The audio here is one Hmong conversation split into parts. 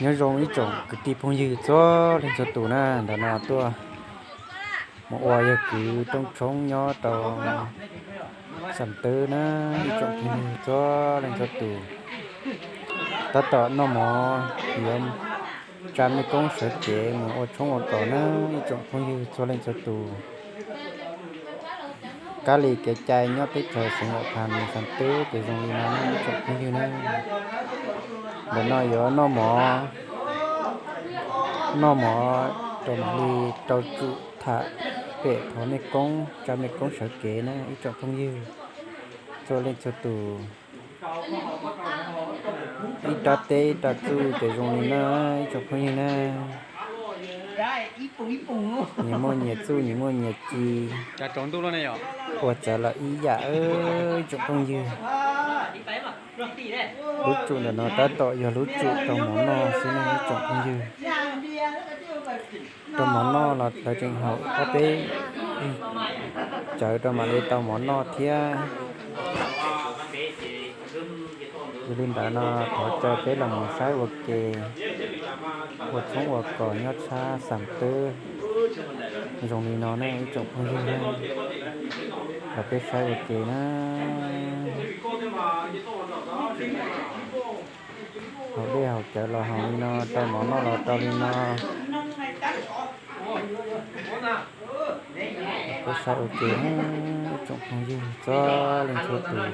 Nyob zoo ib tsoom kwv tij phooj ywg txhua leej txhua tus na, ntawm no tuaj mus ua yawg kwv rooj tshoob nyob rau Xam Twb na, ib tsoom phooj ywg txhua leej txhua tus. Tab tom noj mov yuav tsa mej koob sawv kev mus ua tshoob ua kos na, ib tsoom phooj ywg txhua leej txhua tus. Kab li kev cai nyob teb chaws xeev Vam Phas Xam Twb ces zoo li no na ib tsoom phooj ywg na. Ntawm no yuav noj mov, noj mov rau mam li rau tsum tham pem thov mej koob tsa mej koob sawv kev na ib tsoom phooj ywg txhua leej txhua tus. Ib rab teb ib rab txuj ces zoo li no ib tsoom phooj ywg na. Nyias muaj nyias txuj nyias muaj nyias ci, ua txawv los ib yam ib tsoom phooj ywg. Lub tsum ntawm no tab tom yog lub tsum rau mov noj xwb ne ib tsoom phooj ywg. Rau mov noj los lawv tseem haum ob peb cawv rau mam li tau mov noj thiab. Yog li ntawd no thov caw peb los mus saib ua ke, ua tshoob ua kos nyob sab Xam Twb zoo li no ne ib tsoom phooj ywg na. Los peb saib ua ke na. Haus dej haus cawv los haus li no, rau mov noj los rau li no. Peb saib ua ke na ib tsoom phooj ywg txhua leej txhua tus.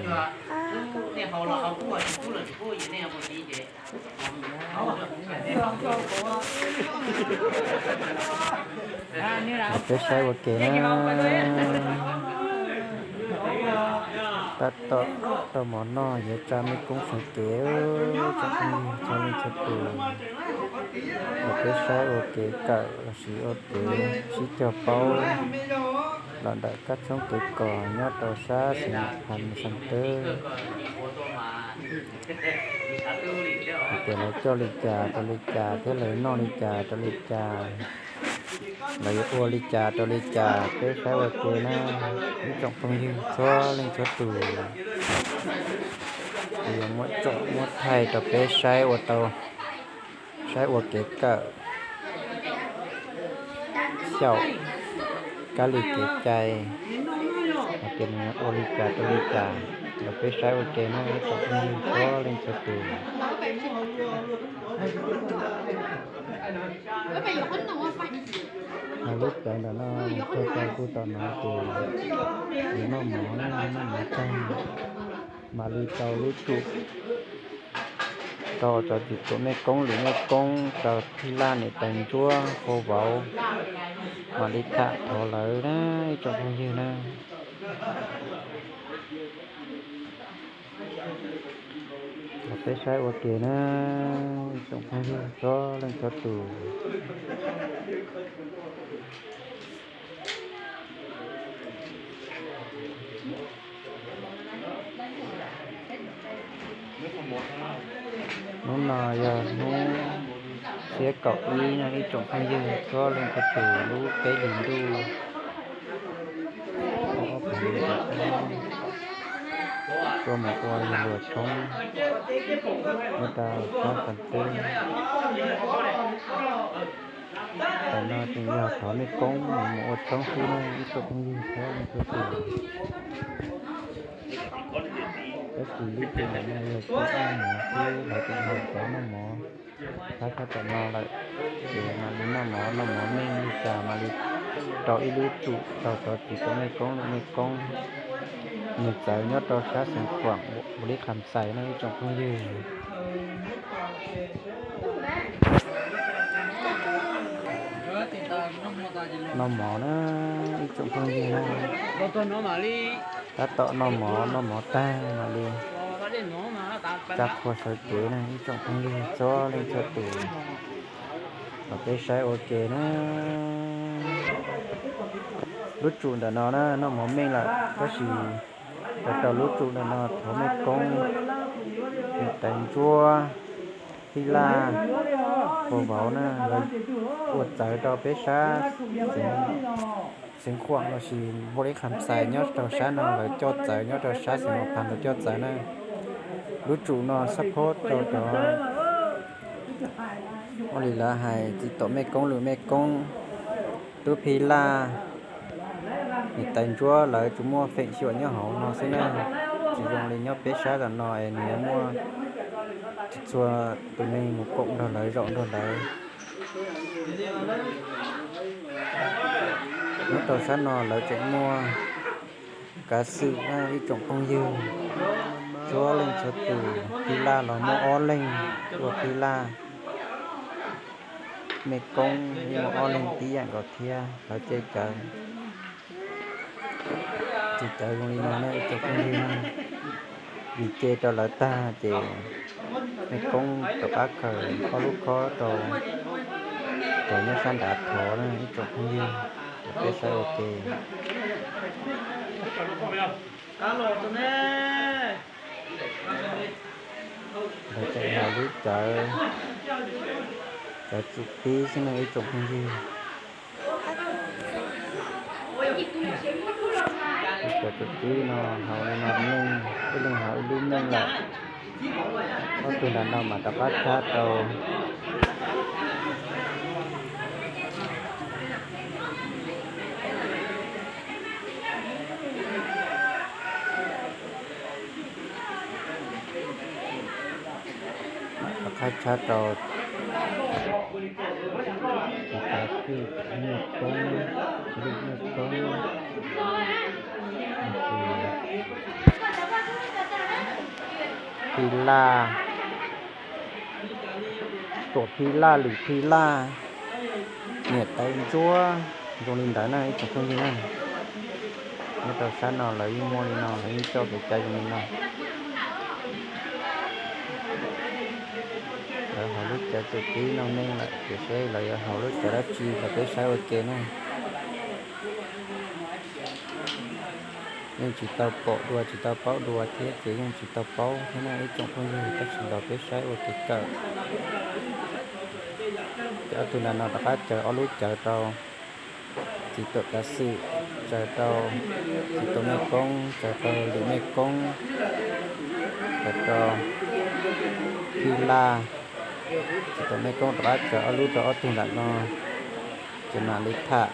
Peb saib ua ke na. Tab tom rau mov noj yuav tsa mej koob sawv kev, tsoom phooj ywg txhua leej txhua tus. Los peb saib ua kev kawm lossis ua kev sib cog paub los ntawm kab tshoob kev kos nyob rau sab xeev Phas Xam Twb. Hais tias lawv coj li cas rau li cas thiab lawv noj li cas rau li cas, lawv yuav ua li cas rau li cas peb saib ua ke na ib tsoom phooj ywg txhua leej txhua tus. Kuv yuav muab tsom muab thaij rau peb saib ua tau, saib ua kev kawm xyaum kab li kev cai, hais tias nws ua li cas rau li cas, los peb saib ua ke na ib tsoom phooj ywg txhua leej txhua tus. Hais lub cawv ntawm no, thaij tau kuj tau no ces yuav noj mov na, noj mov tag mam li rau lub tsum rau cov txiv tub mej koob lwm mej koob rau thij laj niam tais ntsuab hau vauv mam li tham thov lawv na ib tsoom phooj ywg na. Los peb saib ua ke na ib tsoom phooj ywg txhua leej txhua tus. Hnub no yog hnub xiab kaum ib no ib tsoom phooj ywg txhua leej txhua tus, lub peb hlis ntuj, tuaj mus ua yawg luas tshoob nyob rau sab Xam Twb. Tam no tseem yog thov mej koob mus ua tshoob xwb na ib tsoom phooj ywg txhua leej txhua tus. Tab sis lub tsev ntawm no yog tsev noj mov xwb, lawv tseem haus cawv noj mov, thab sab tom no lawm, ces mam li noj mov, noj mov meej li cas mam li rau ib lub tsum rau cov txiv tub mej koob lwm mej koob, nws txawv nyob rau sab xeev Khuam, Npaus Lis Kham Xais na ib tsoom phooj ywg. Noj mov na ib tsoom phooj ywg na. Tab tom noj mov, noj mov tag mam li tsa qhua sawv kev na ib tsoom phooj ywg txhua leej txhua tus. Los peb saib ua ke na. Lub tsum ntawm no na noj mov meej lawm tab sis rau rau lub tsum ntawm no thov mej koob niam tais ntsuab, thij laj, hau vauv na, lawv ua txawv rau peb sab xeev Khuam lossis Npaus Lis Kham Xais nyob rau sab no, lawv coj txawv nyob rau sab xeev Npaus Phas lawv coj txawv na. Lub tsum no xab phob rau cov Ua li lawv hais txiv tom mej koob lwm mej koob, tub phij laj, niam tais ntsuab lawv tsuas muaj feem xyuam nyob hauv no xwb na. Tsis zoo li nyob peb sab tam no es nws yuav muaj txhua tus neeg mus koom nrog lawv zaum nrog lawv. Nyob rau sab no lawv tseem muaj kav xwm na ib tsoom phooj ywg, txhua leej txhua tus. Phij laj los muaj ob leeg ua phij laj, mej koob muaj ob leeg tib yam nkaus thiab. Lawv ces cawv, ces cawv zoo li no na ib tsoom phooj ywg na. Vim ce rau lawv tag ces mej koob rov qab khaws ob lub khob rau cov nyob sab nrad thov na ib tsoom phooj ywg, ces peb saib ua ke. Lawv tseem haus lub cawv, cawv txum tib xwb na ib tsoom phooj ywg. Lub cawv txum tib no haus li no neej, ib leeg haus ib lub neej lawm. Ob tug nram no mas rov qab tshab rau Rov qab tshab rau tus kav xwm Mej Koob, Lwm Mej Koob, Phij Laj, Tuam Phij Laj, Lwm Phij Laj, niam tais ntsuab, zoo li ntawd na ib tsoom phooj ywg na. Nyob rau sab no lawv yeej muaj li no, lawv yeej coj kev cai zoo li no. Lawv haus lub cawv txum tib no neej lawm, ces seb lawv yuav haus lub cawv dab tsi los peb saib ua ke na. Yeej tsis tau pom dua tsis tau paub dua thiab ces yeej tsis tau paub thiab na ib tsoom phooj ywg, tab sis los peb saib ua kev kawm. Ces ob tug nram no rov qab cawv ob lub cawv rau txiv tuam kav xwm, cawv rau txiv tuam mej koob, cawv rau lwm mej koob, cawv rau Phij Laj. Txiv tuam mej koob rov qab cawv ob lub rau ob tug nram no, ces mam li tham.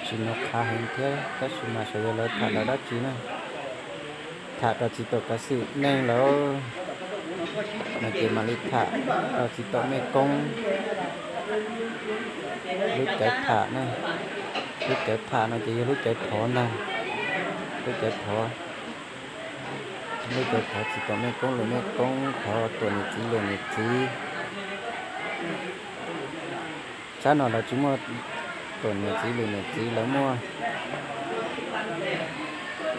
Tsis hnov qhav heev thiab tab sis mas xyov yog lawv tham lawv dab tsi na. Tham rau txiv tuam kav xwm neej lawm no ces mam li tham rau txiv tuam mej koob. Lub cawv tham na, lub cawv tham no ces yog lub cawv thov ntag. Lub cawv thov, lub cawv thov txiv tuam mej koob lwm mej koob, thov tuam niam txiv lwm niam txiv. Sab no lawv tsis muaj tuam niam txiv lwm niam txiv, lawv muaj,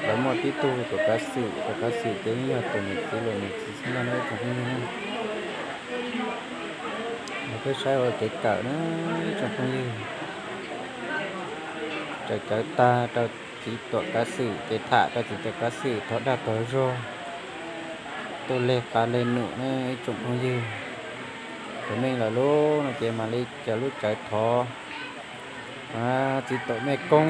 lawv muaj tib tug tuam kav xwm, tuam kav xwm ces yeej yog tuam niam txiv lwm niam txiv xwb no na ib tsoom phooj ywg na. Los peb saib ua kev kawm na ib tsoom phooj ywg. Cawv cawv tag rau txiv tuam kav xwm ces tham rau txiv tuam kav xwm thov dag thov zog, tuaj leg qab leg num na ib tsoom phooj ywg. Thov meej lawm lauj no ces mam li cawv lub cawv thov txiv tuam mej koob.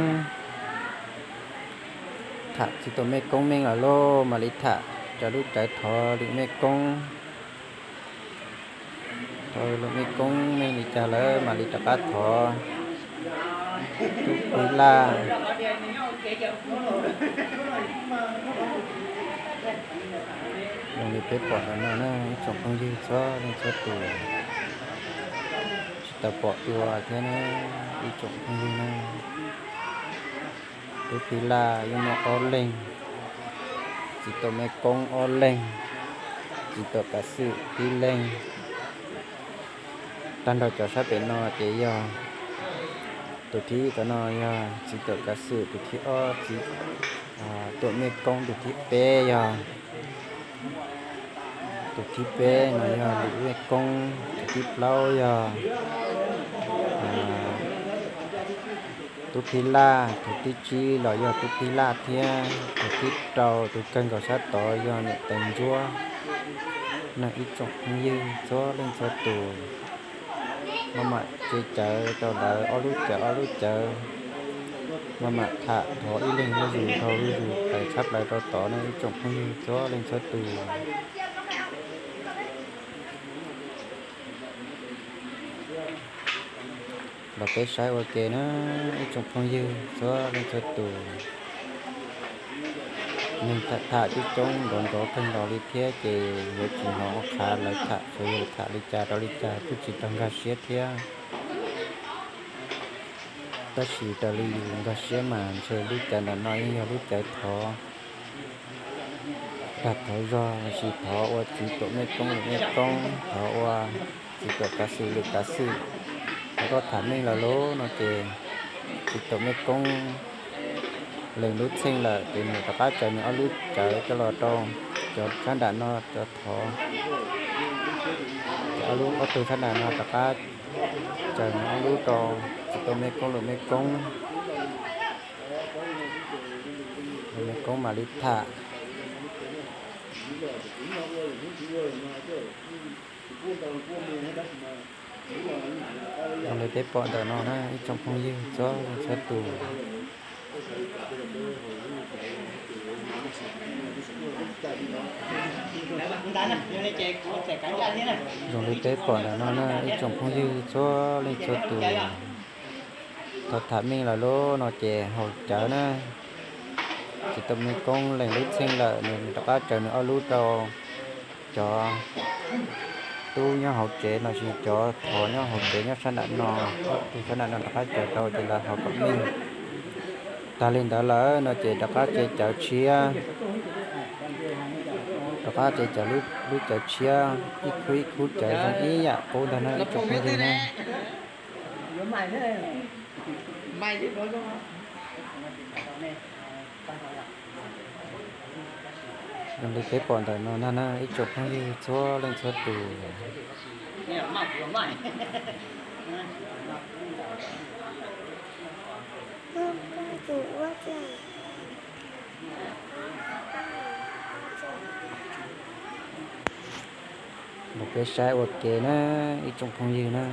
Tham txiv tuam mej koob meej lawm lauj mam li tham cawv lub cawv thov lwm mej koob. Thov lwm mej koob meej li cas lawm mam li rov qab thov tub Phij Laj. Zoo li peb pom ntawm no na ib tsoom phooj ywg txhua leej txhua tus, tsis tau pom dua thiab na ib tsoom phooj ywg na. Tub Phij Laj yeej muaj ob leeg, txiv tuam mej koob ob leeg, txiv tuam kav xwm tib leeg. Tag nrho cov sab pem no ces yog tus thib ib tom no yog txiv tuam kav xwm, tus thib ob txiv tuam mej koob, tus thib peb yog, tus thib peb no yog lwm mej koob, tus thib plaub yog tub Phij Laj, tus thib tsib los yog tub Phij Laj thiab, tus thib rau tus kawg nkaus sab tod yog niam tais ntsuab. Neeg ib tsoom phooj ywg txhua leej txhua tus, maj mam ces cawv rau lawv ob lub cawv ob lub cawv. Maj mam tham thov ib leeg zuj zus dhau zuj zus pais tshab plaws rau tod na ib tsoom phooj ywg txhua leej txhua tus. Los peb saib ua ke na ib tsoom phooj ywg txhua leej txhua tus. Neeg tham tham coob coob nrov nrov kawg nkaus li thiab ces yuav tsis hnov ua qhav lawv tham, xyov yog tham li cas rau li cas kuj tsis tau nkag siab thiab. Tab sis raws li yus nkag siab mas ntshe lub cawv ntawm no yeej yog lub cawv thov dag thov zog lossis thov ua txiv tuam mej koob lwm mej koob, thov ua txiv tuam kav xwm lwm kav xwm. Thov koj tham meej lawm lauj no ces txiv tuam mej koob lees lub txheej lawm ces nws rov qab tsaws nws ob lub cawv coj los rau cov sab nram no cov thov. Ces ob lub ob tug sab nram no rov qab tsaws nws ob lub rau txiv tuam mej koob lwm mej koob. Lwm mej koob mam li tham. Zoo li peb pom ntawm no na ib tsoom phooj ywg txhua leej txhua tus. Zoo li peb pom ntawm no na ib tsoom phooj ywg txhua leej txhua tus. Thov tham meej lawm lauj no ces haus cawv na. Txiv tuam mej koob lees lub txheej lawm nws rov qab tsaws nws ob lub rau cov tub nyob hauv tsev lossis cov thov nyob hauv tsev nyob sab nram no, ob tug sab nram no rov qab tsaws rau ces lawv haus kom meej. Tag li ntawd lawm no ces rov qab tsaws cawv tshiab, rov qab tsaws cawv lub cawv tshiab ib khub ib khub cawv zoo ib yam qub ntag na ib tsoom phooj ywg na. Zoo li peb pom ntawm no na ib tsoom phooj ywg txhua leej txhua tus. Los peb saib ua ke na ib tsoom phooj ywg na.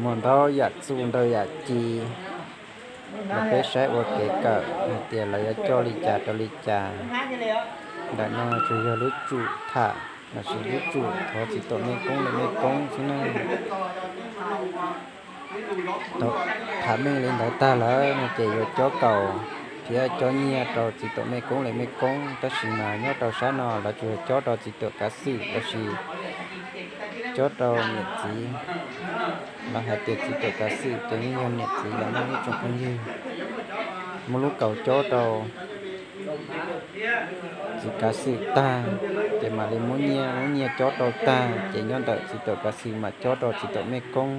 Muaj ntau yam txuj ntau yam ci, los peb saib ua kev kawm hais tias lawv yuav coj li cas rau li cas. Ntawm no tsuas yog lub tsum tham lossis lub tsum thov txiv tuam mej koob lwm mej koob xwb na. Tham meej li ntawd tag lawm no ces yuav cob kaus thiab cob nyiaj rau txiv tuam mej koob lwm mej koob, tab sis mas nyob rau sab no lawv tsuas yog cob rau txiv tuam kav xwm lossis cob rau niam txiv. Lawv hais tias txiv tuam kav xwm ces yeej yog niam txiv lawm no ib tsoom phooj ywg. Muab lub kaus cob rau txiv kav xwm tag, ces mam li muab nyiaj, muab nyiaj cob rau tag, ces nyob ntawm txiv tuam kav xwm mam cob rau txiv tuam mej koob.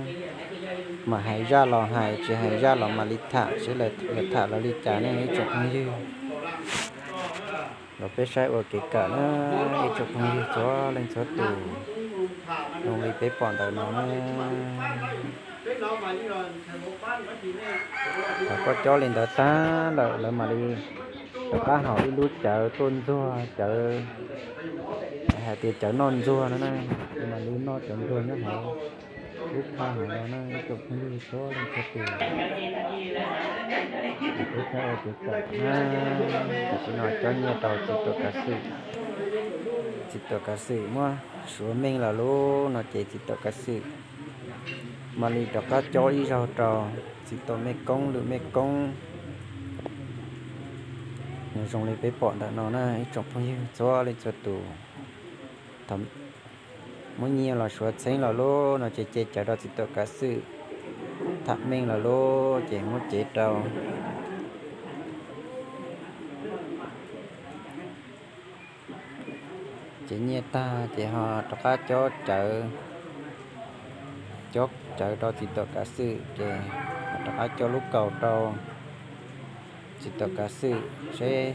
Mam hais zaj los hais, tsis hais zaj los mam li tham seb lawv tham lawv li cas ne ib tsoom phooj ywg. Los peb saib ua kev kawm na ib tsoom phooj ywg txhua leej txhua tus. Zoo li peb pom ntawm no na, thaum koj cob li ntawd tag lawm lawv mam li rov qab haus ib lub cawv tuaj ntxuag cawv, hais tias cawv noj ntxuag no na, mam li noj cov ntxuag nyob hauv lub phaj hauv no na ib tsoom phooj ywg txhua leej txhua tus. Peb saib ua kev kawm na, tam sim no cob nyiaj rau txiv tuam kav xwm, txiv tuam kav xwm muab suav meej lawm lauj no ces txiv tuam kav xwm mam li rov qab cob ib zaug rau txiv tuam mej koob lwm mej koob. Nws zoo li peb pom ntawm no na ib tsoom phooj ywg txhua leej txhua tus. Muab nyiaj los suav txheeb lawm lauj no ces ce cawv rau txiv tuam kav xwm. Tham meej lawm lauj ces muab cev rau cev nyiaj tag ces ho rov qab cob cawv, cob cawv rau txiv tuam kav xwm ces ho rov qab cob lub kaus rau txiv tuam kav xwm seb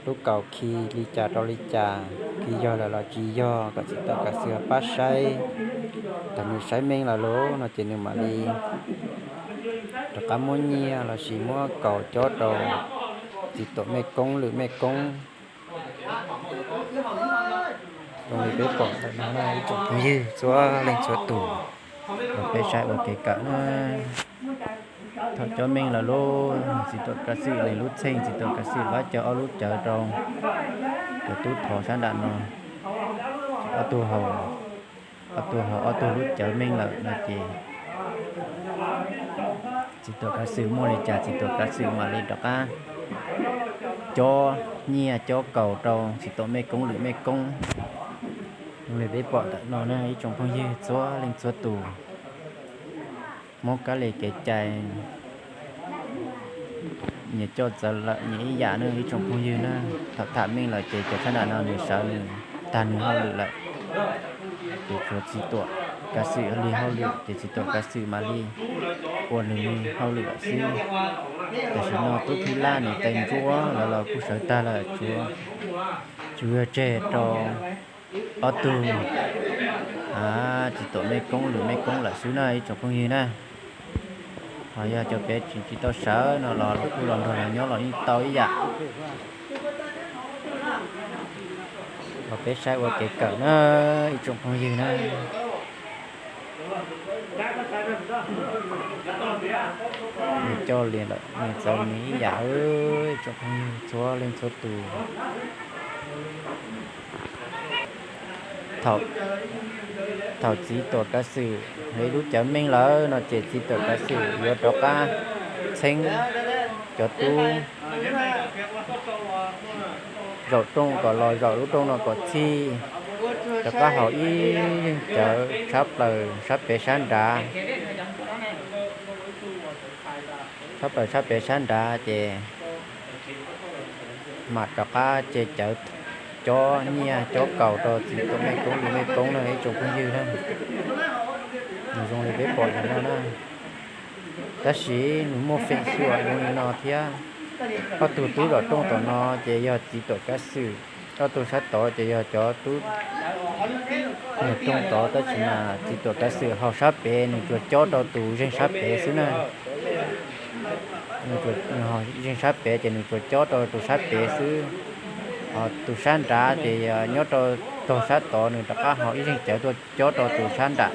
lub kaus khi li cas rau li cas, khi yog lawm los tsis yog, kom txiv tuam kav xwm pab saib. Thaum nws saib meej lawm lauj no ces nws mam li rov qab muab nyiaj lossis muab kaus cob rau txiv tuam mej koob lwm mej koob. Zoo li peb pom ntawm no na ib tsoom phooj ywg txhua leej txhua tus, los peb saib ua kev kawm na. Thaum cob meej lawm lauj, txiv tuam kav xwm nws lub txheej txiv tuam kav xwm pab cog ob lub cawv rau cov tub thov sab nram no, ob tug haus, ob tug haus ob tug lub cawv meej lawm no ces txiv tuam kav xwm muaj li cas txiv tuam kav xwm mam li rov qab cob nyiaj cob kaus rau txiv tuam mej koob lwm mej koob. Zoo li peb pom ntawm no na ib tsoom phooj ywg txhua leej txhua tus, muab kab li kev cai, nyias coj txawv lawm nyias ib yam na ib tsoom phooj ywg na. Thaum tham meej lawm ces cov sab nram no nws sawv nws tag nws hauj lwm lawm, ces tshuav txiv tuam kav xwm li hauj lwm ces txiv tuam kav xwm mam li ua nws li hauj lwm lawm xwb. Tam sim no tub Phij Laj nws tais ntsuab lawv los kuj sawv tag lawm, tsuas yog tseg rau ob tug txiv tuam mej koob lwm mej koob lawm xwb na ib tsoom phooj ywg na. Ho yog cov pem tsis tsis tau sawv no los los kuj los nrog lawv nyob los yeej tau ib yam. Los peb saib ua kev kawm na ib tsoom phooj ywg na. Nws coj li lawm nws txawv nws ib yam ib tsoom phooj ywg txhua leej txhua tus. Thaum txiv tuam kav xwm lub cawv meej lawm no ces txiv tuam kav xwm yuav rov qab txheeb cov tub zaum rooj kom los zaum lub rooj no kom txhij, rov qab haus ib zeeg cawv tshab plaws sab pem sab nrad, tshab plaws sab pem sab nrad ces mam rov qab ce cawv cob nyiaj cob kaus rau txiv tuam mej koob lwm mej koob na ib tsoom phooj ywg na. Nws zoo li peb pom ntawm no na, tab sis nws muaj feem xyuam zoo li no thiab. Ob tug tub zaum rooj tom no ces yog txiv tuam kav xwm, ob tug sab tod ces yog cov tub nyob rooj tod, tab sis mas txiv tuam kav xwm haus sab pem nws tsuas cob rau tus zeeg sab pem xwb na. Nws haus zeeg sab pem ces nws tsuas cob rau tus sab pem xwb. Ho tus sab nrad ces nyob rau tog sab tod nws rov qab haus ib zeeg cawv tuaj cob rau tus sab nram,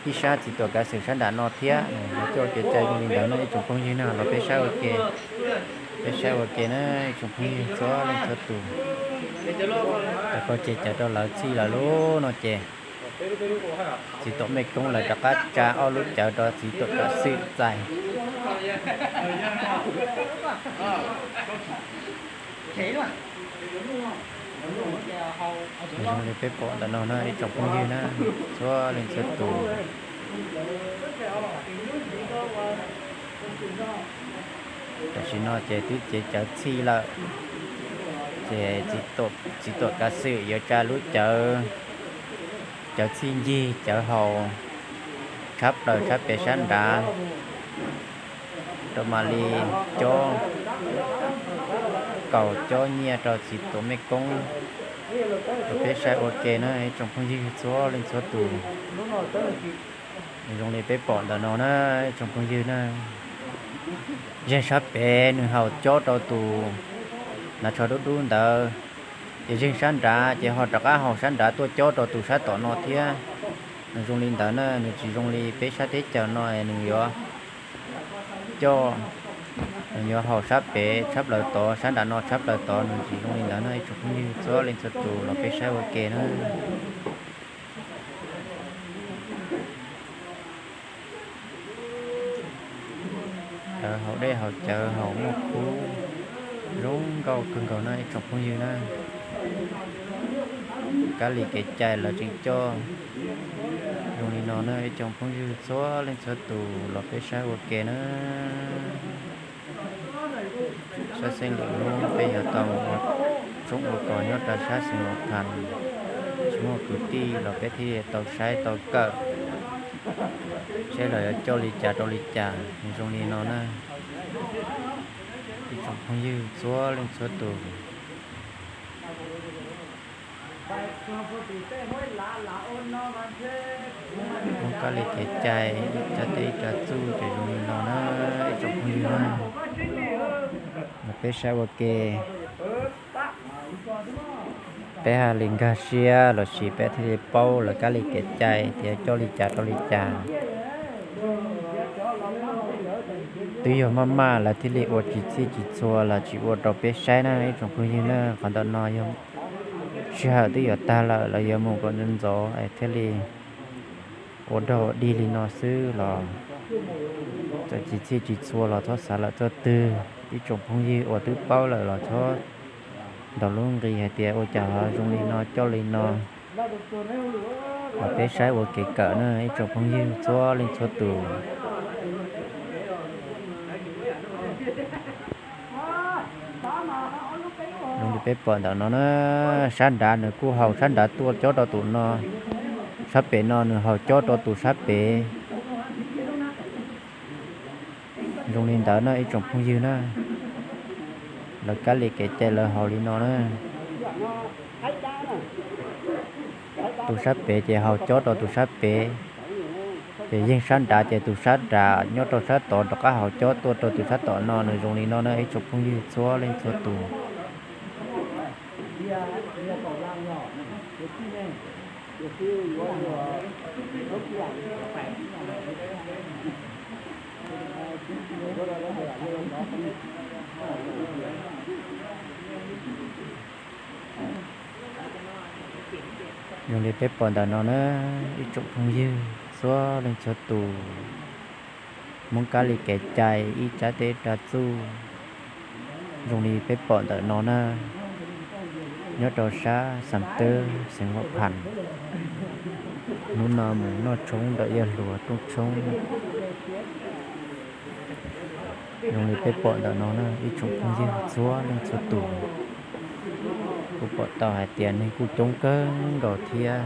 ib sab txiv tuam kav xwm sab nram no thiab. Coj kev cai zoo li ntawd no ib tsoom phooj ywg na los peb saib ua ke, peb saib ua ke na ib tsoom phooj ywg txhua leej txhua tus. Rau qhov ces cawv rau lawv txhij lawm lauj no ces txiv tuam mej koob lawv rov qab tsa ob lub cawv rau txiv tuam kav xwm txais. Zoo li peb pom ntawm no na ib tsoom phooj ywg na, txhua leej txhua tus. Tam sim no ces twb cev cawv txhij lawm, ces txiv tuam kav xwm yuav tsa lub cawv, cawv txhij ncig cawv haus tshab plaws sab pem sab nrad rau mam li cob kaus cob nyiaj rau txiv tuam mej koob. Rau peb saib ua ke na ib tsoom phooj ywg txhua leej txhua tus. Zoo li peb pom ntawm no na ib tsoom phooj ywg na, zeeg sab pem nws haus cob rau tus hnav tsho dub dub ntawd, ces zeeg sab nrad ces ho rov qab haus sab nrad tuaj cob rau tus sab tom no thiab. Nws zoo li ntawd na, nws tsis zoo li peb sab teb chaws no nws yuav coj, nws yuav haus sab pem tshab plaws tod, sab nram no tshab plaws tod, nws tsis zoo li ntawd na ib tsoom phooj ywg txhua leej txhua tus los peb saib ua ke na. Cawv haus dej haus cawv haus muaj khub zoo nkauj kawg nkaus na ib tsoom phooj ywg na. Kab li kev cai lawv tseem coj zoo li no na ib tsoom phooj ywg txhua leej txhua tus los peb saib ua ke na. Sab xeeb lwm hnub peb yuav tau mus ua tshoob ua kos nyob rau sab xeev Los Thav, tsis muaj kwv tij los peb thiaj tau saib tau kawm, saib los yuav coj li cas rau li cas zoo li no na. Phooj ywg txhua leej txhua tus, muab kab li kev cai, ib tsav teb ib tsav txuj ces zoo li no na, ib tsoom phooj ywg na. Los peb saib ua ke, peb haj li nkag siab los sis peb thiaj li paub lawv kab li kev cai tias coj li cas rau li cas. Twb yog maj maj lawv thiaj li ua tsis txhij tsis txhua los tsis ua rau peb saib na ib tsoom phooj ywg na. Qhov ntawm no yog sij hawm twb yuav tag lawm, lawv yuav mus kom ntxov ntxov es thiaj li ua dog ua dig li no xwb los txawm tsis txhij tsis txhua los txhob xav lawm txog twg. Ib tsoom phooj ywg uas twb paub lawm los txhob ntaus lub nqi hais tias ua cas ho zoo li no coj li no. Los peb saib ua kev kawm na ib tsoom phooj ywg txhua leej txhua tus. Zoo li peb pom ntawm no na, sab nrad nws kuj haus sab nrad tuaj cob rau tus no, sab pem no nws haus cob rau tus sab pem. Zoo li ntawd na ib tsoom phooj ywg na, lawv kab li kev cai lawv haus li no na. Tus sab pem ces haus cob rau tus sab pem, ces yeej sab nrad ces tus sab nrad nyob rau sab tod rov qab haus cob tuaj rau tus sab tom no, nws zoo li no na ib tsoom phooj ywg txhua leej txhua tus. Zoo li peb pom ntawm no na, ib tsoom phooj ywg txhua leej txhua tus, muab kab li kev cai ib tsav teb ib tsav txuj. Zoo li peb pom ntawm no na, nyob rau sab Xam Tawb xeev Huam Phas. Hnub no mus noj tshoob ntawm yawg hluas rooj tshoob. Zoo li peb pom ntawm no na ib tsoom phooj ywg txhua leej txhua tus, kuj pom tau hais tias neeg kuj coob kawg nkaus thiab,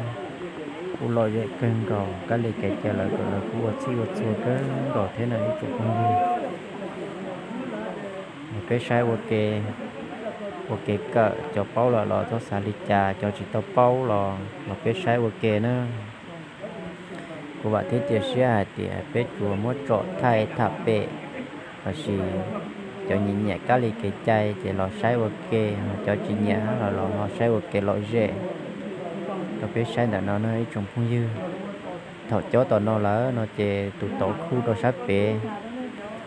kuj lom zem kawg nkaus, kab li kev cai lawv kom lawv kuj ua txhij ua txhua kawg nkaus thiab na ib tsoom phooj ywg. Peb saib ua ke, ua kev kawm, cov paub lawm los txhob xav li cas, cov tsis tau paub los los peb saib ua ke na. Kuv vam thiab cia siab hais tias peb tsuas muab tsom thaij tham pem, lossis cov nyiam nyiam kab li kev cai ces los saib ua ke, cov tsis nyiam los los ho saib ua ke lom zem. Rau peb saib ntawm no na ib tsoom phooj ywg, thaum cob tom no lawm no ces tus tod khuj rau sab pem,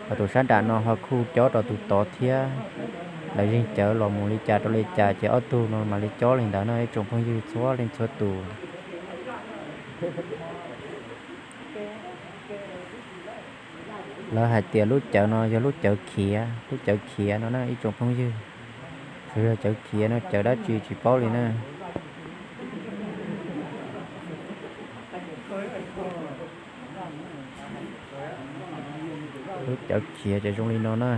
ho tus sab nram no ho khuj cob rau tus tod thiab. Lawv zeeg cawv los mus li cas rau li cas ces ob tug no mam li cob li ntawd na ib tsoom phooj ywg txhua leej txhua tus. Lawv hais tias lub cawv no yog lub cawv khiav, lub cawv khiav no na ib tsoom phooj ywg. Tsuas yog cawv khiav no, cawv dab tsi tsis paub li na. Lub cawv khiav ces zoo li no na.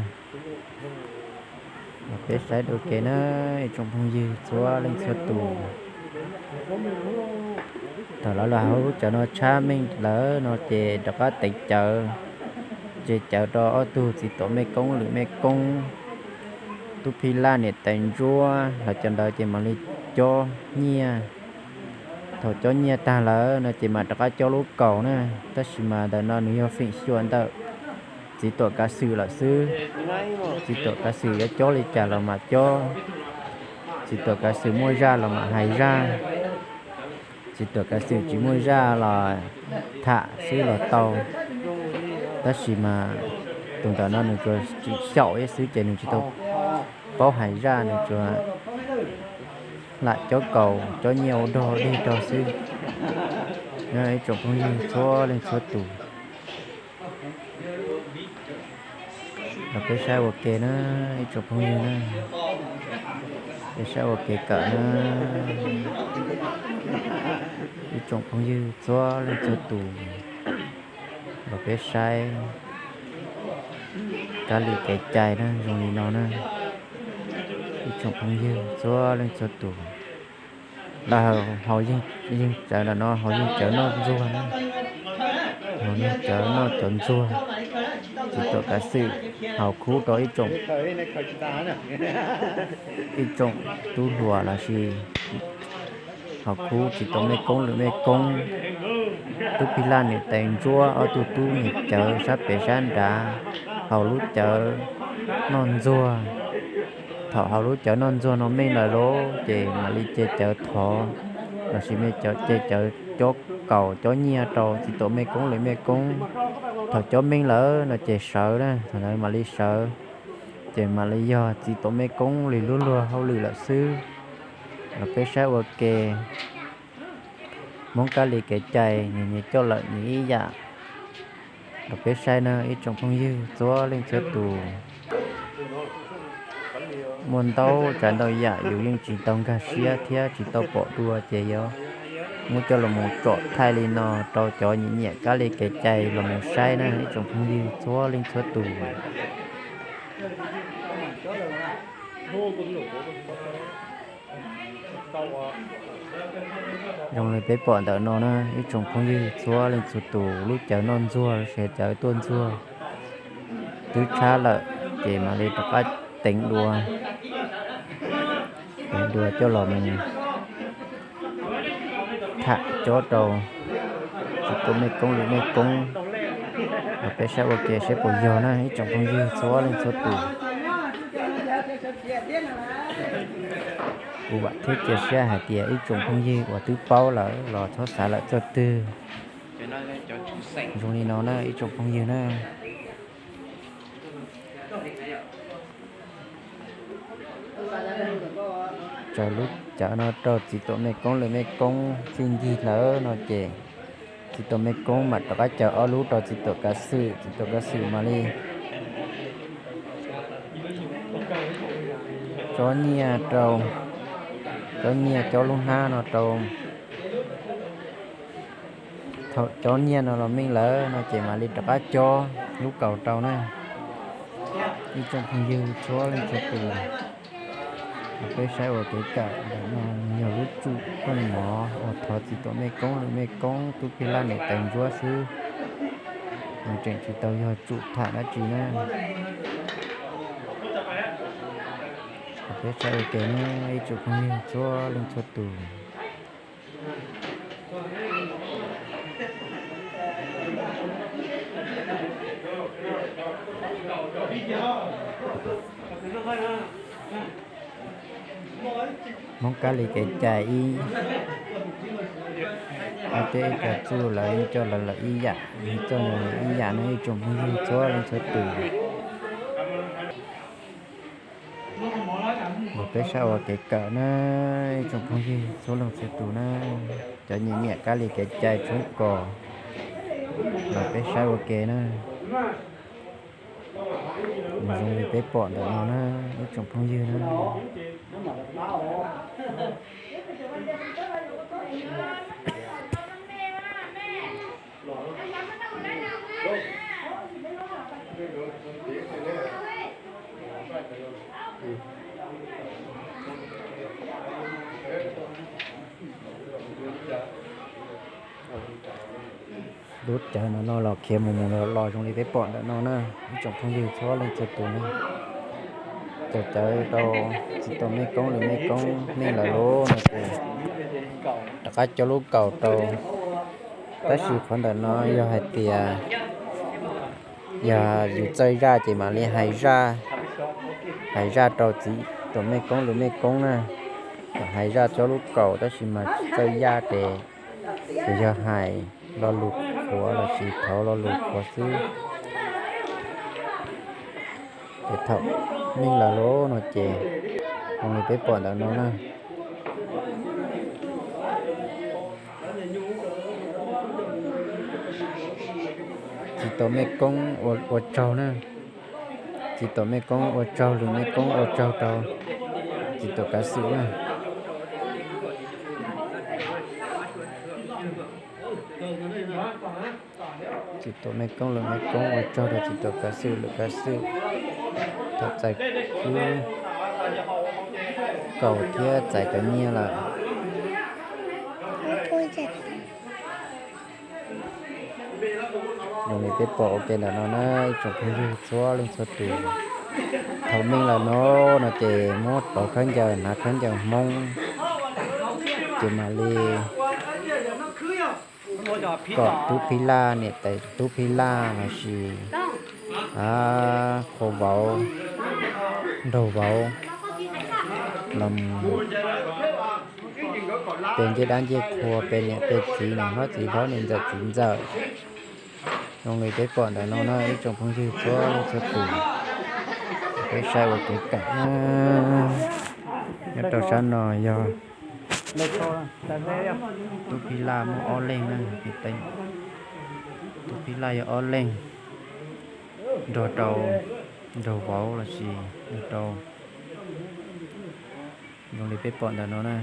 Los peb saib dua ke na ib tsoom phooj ywg txhua leej txhua tus. Thaum lawv los hauv lub cawv no tshab meej lawm no ces rov qab teev cawv, tseg cawv rau ob tug txiv tuam mej koob lwm mej koob, tub phij laj niam tais ntsuab los cov ntawd ces mam li cob nyiaj. Thaum cob nyiaj tag lawm no ces mam rov qab cob lub kaus na. Tab sis mas ntawm no nws yog feem xyuam ntawm txiv tuam kav xwm lawm xwb. Txiv tuam kav xwm yuav cob li cas los mam cob, txiv tuam kav xwm muaj zaj los mam hais zaj, txiv tuam kav xwm tsis muaj zaj los tham xwb los tau. Tab sis mas tus ntawm no nws tsuas tsis xyaum ib xwb ces nws tsis tau paub hais zaj, nws tsuas lam cob kaus cob nyiaj ua dog dig rau xwb. Ib tsoom phooj ywg txhua leej txhua tus, los peb saib ua ke na, ib tsoom phooj ywg na, peb saib ua kev kawm na, ib tsoom phooj ywg txhua leej txhua tus, los peb saib kab li kev cai na zoo li no na, ib tsoom phooj ywg txhua leej txhua tus. Lawv haus yeej cawv ntawm no haus yeej cawv noj ntxuag na, haus yeej cawv noj cov ntxuag. txiv tuam kav xwm haus khub rau ib tsoom, ib tsoom tub hluas lossis haus khub txiv tuam mej koob lwm mej koob, tub phij laj niam tais ntsuab ob tug tub niag cawv sab pem sab nrad haus lub cawv noj ntxuag. Thaum haus lub cawv noj ntxuag no meej lawm lauj, ces mam li ce cawv thov lossis mej cov ce cawv cob kaus cob nyiaj rau txiv tuam mej koob lwm mej koob. Thaum cob meej lawm no ces sawv na, thaum ntawd mam li sawv, ces mam li yog txiv tuam mej koob li lub luag hauj lwm lawm xwb. Los peb saib ua ke, Hmoob kab li kev cai nyias nyias coj lawm nyias ib yam. Los peb saib na ib tsoom phooj ywg txhua leej txhua tus. Muaj ntau tsav ntau yam yus yeej tsis tau nkag siab thiab tsis tau pom dua ces yuav muab coj los mus tsom thaij li no rau cov nyiam nyiam kab li kev cai los mus saib na ib tsoom phooj ywg txhua leej txhua tus. Zoo li peb pom ntawm no na ib tsoom phooj ywg txhua leej txhua tus, lub cawv noj ntxuag lossis cawv tuaj ntxuag twb tshab lawm, ces mam li rov qab teev dua, teev dua coj los mus tham cob rau txiv tuam mej koob lwm mej koob. Los peb saib ua ke saib puas yog na ib tsoom phooj ywg txhua leej txhua tus. Kuv vam thiab cia siab hais tias ib tsoom phooj ywg uas twb paub lawm los txhob xav lawm txoj twg. Zoo li no na ib tsoom phooj ywg na. Tsaws lub cawv no rau txiv tuam mej koob lwm mej koob txij ncig lawm no ces txiv tuam mej koob mam rov qab caw ob lub rau txiv tuam kav xwm, txiv tuam kav xwm mam li cob nyiaj rau, cob nyiaj cob lub hnab no rau. Thaum cob nyiaj no los meej lawm no ces mam li rov qab cob lub kaus rau na. Ib tsoom phooj ywg txhua leej txhua tus, peb saib ua kev kawm ntawm no yog lub tsum phooj mov uas thov txiv tuam mej koob lwm mej koob tub phij laj niam tais ntsuab xwb, nws tseem tsis tau yog tsum tham dab tsi na. Peb saib ua ke na ib tsoom phooj ywg txhua leej txhua tus. Hmoob kab li kev cai ib, tej cov txuj lawv yeej coj lawv lawm ib yam, yeej coj lawv lawm ib yam no ib tsoom phooj ywg txhua leej txhua tus. Los peb saib ua kev kawm na ib tsoom phooj ywg txhua leej txhua tus na, cov nyiam nyiam kab li kev cai tshoob kos, los peb saib ua ke na. Nws zoo li peb pom ntawm no na ib tsoom phooj ywg na. Lub cawv no no los khiav mus mus los los zoo li peb pom ntawm no na ib tsoom phooj ywg txhua leej txhua tus na. Cov cawv rau txiv tuam mej koob lwm mej koob meej lawm lauj no ces rov qab coj lub kaus rau. Tab sis qhov ntawm no yog hais tias yog yus txawj zaj ces mam li hais zaj, hais zaj rau txiv tuam mej koob lwm mej koob na. Hais zaj cob lub kaus tab sis mas txawj zaj ces ces yog hais lo lus qhuav lossis thov lo lus qhuav xwb. Ces thaum meej lawm lauj no ces zoo li peb pom ntawm no na. Txiv tuam mej koob ua tsaug na. Txiv tuam mej koob ua tsaug, lwm mej koob ua tsaug rau txiv tuam kav xwm na. Txiv tuam mej koob lwm mej koob ua tsaug rau txiv tuam kav xwm lwm kav xwm thaum txais kub kaus thiab txais cov nyiaj lawm. Li peb pom ua ke ntawm no na ib tsoom phooj ywg txhua leej txhua tus, thaum meej lawm no, no ces muab pov khaub ncaws, hnav khaub ncaws Hmoob, ces mam li kom tub phij laj, niam tais tub phij laj lossis qhua vauv, nraug vauv los mus pe ncej dab ncej qhua, pe niam pe txiv, niam hlob txiv hlob, niam ntxawm txiv ntxawm, zoo li peb pom ntawm no na ib tsoom phooj ywg txhua leej txhua tus. Peb saib ua kev kawm na, nyob rau sab no yog tub phij laj muaj ob leeg na, tub phij laj yog ob leeg nrog rau nraug vauv lossis nrog rau, zoo li peb pom ntawm no na.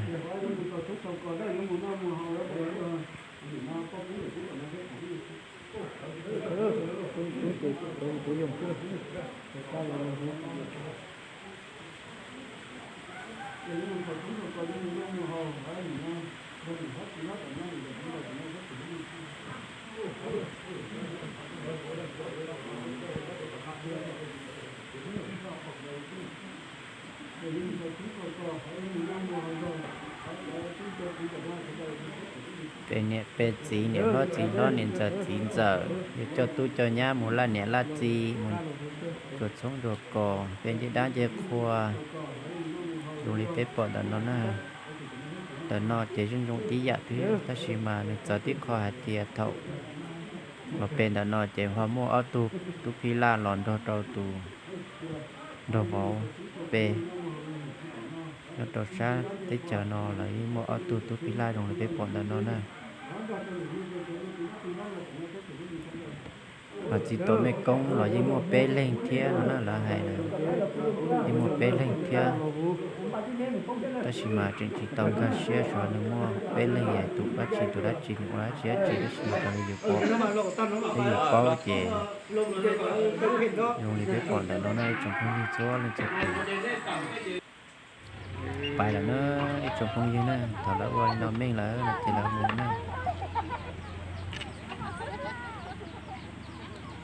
Pe niam pe txiv, niam hlob txiv hlob, niam ntxawm txiv ntxawm, yuav coj tub coj nyab mus laj niam laj txiv, mus tsuas txhoob tsuas kos, pe ncej dab ncej qhua, zoo li peb pom ntawm no na. Ntawm no ces zoo zoo tib yam twg, tab sis mas nws txawv tib qho hais tias thaum los pe ntawm no ces ho muaj ob tug tub phij laj los nrog rau tus nraug vauv pe. Nyob rau sab teb chaws no los yeej muaj ob tug tub phij laj zoo li peb pom ntawm no na. Mas txiv tuam mej koob los yeej muaj peb leeg thiab no na, lawv hais na, yeej muaj peb leeg thiab. Tab sis mas tseem tsis tau nkag siab xyov nws muaj peb leeg es tus dab tsi tus dab tsi nws ua dab tsi dab tsi, tab sis mas raws li yus paub, peb yus paub ces zoo li peb pom ntawm no na ib tsoom phooj ywg txhua leej txhua tus. Pais lawm na ib tsoom phooj ywg na, thaum lawv ua li no meej lawm no ces lawv mus na.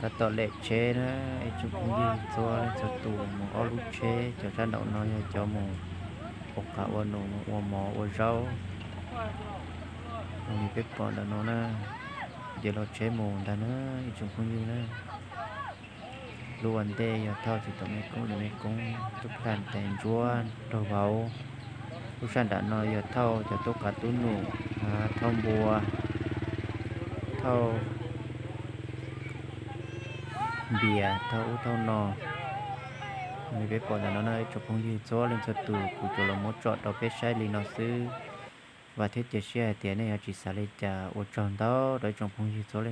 Tab tom lem tsheb na ib tsoom phooj ywg txhua leej txhua tus, mus ob lub tsheb, cov sab nraum no yog cov mus ua qav ua num, mus ua mov ua zaub. Zoo li peb pom ntawm no na, nce los tsheb mus ntag na ib tsoom phooj ywg na. Lub ua ntej yog thauj txiv tuam mej koob, li mej koob, tub phij laj, ntsuab, nraug vauv. Lub sab nram no yog thauj cov tub qav tub num, thauj npua, thauj npias, thauj ub thauj no. Li peb pom ntawm no na ib tsoom phooj ywg txhua leej txhua tus, kuv tsuas los muab tsom rau peb saib li no xwb. Vam thiab cia siab hais tias nej yuav tsis xav li cas. Ua tsaug ntau rau ib tsoom phooj ywg txhua leej